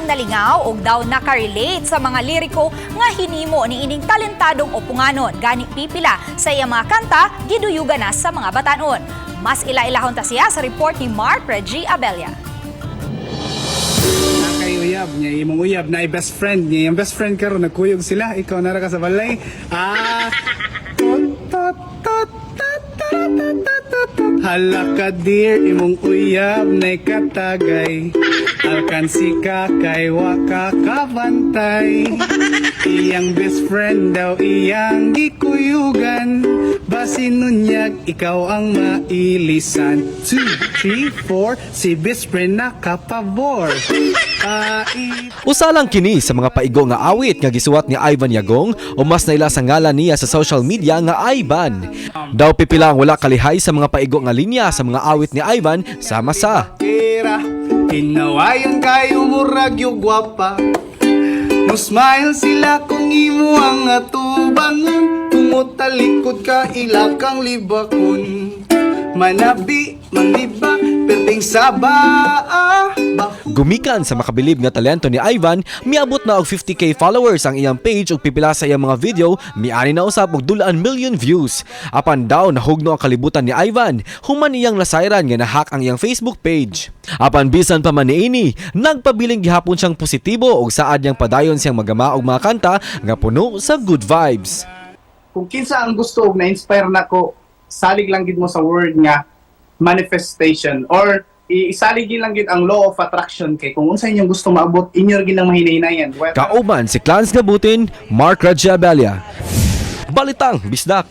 Nalingaw og daw nakarelate sa mga liriko nga hinimo ni ining talentadong opunganon. Gani pipila sa iyang mga kanta giduyugan na sa mga batanon. Mas ila-ilahon ta siya sa report ni Mark Reggie Abella. Na kay uyab niya, imong uyab na best friend niya. Yung best friend karon nagkuyog sila, ikaw nara ka sa balay. Ah. Tot tot tot tot tot tot tot tot tot. Hala ka dear, imong uyab na katagay. Alkansi ka kay waka kabantay. Iyang best friend daw iyang gikuyugan. Basin nunyag ikaw ang mailisan. 2, 3, 4, si best friend nakapabor. Pai Usa lang kini sa mga paigo nga awit nga gisuwat ni Ivan Yagong o mas naila sa ngalan niya sa social media nga Ivan. Daw pipila ang wala kalihay sa mga paigo nga linya sa mga awit ni Ivan sama sa Kira, hinawayan kayo murag yung gwapa. Musmile sila kung imo ang atubangon. Tumutalikod ka, ila kang libakon. Manabi, manliba, perting saba, ah, ba. Gumikan sa makabilib nga talento ni Ivan, miabot na og 50K followers ang iyang page ug pipila sa iyang mga video miani na usab og dulaan million views. Apan daw nahugno ang kalibutan ni Ivan human iyang nasayran nga nahack ang iyang Facebook page. Apan bisan pa man niini, nagpabiling gihapon siyang positibo ug saad niyang padayon siyang magama og mga kanta nga puno sa good vibes. Kung kinsa ang gusto og na-inspire nako, salig lang gid mo sa word nga manifestation or isalig lang gid ang law of attraction kay kung unsa inyong gusto maabot, inyo ra gid ang mahinahinayan. Kauban si Clans Gabutin, Mark Rajabelia. Balitang Bisdak.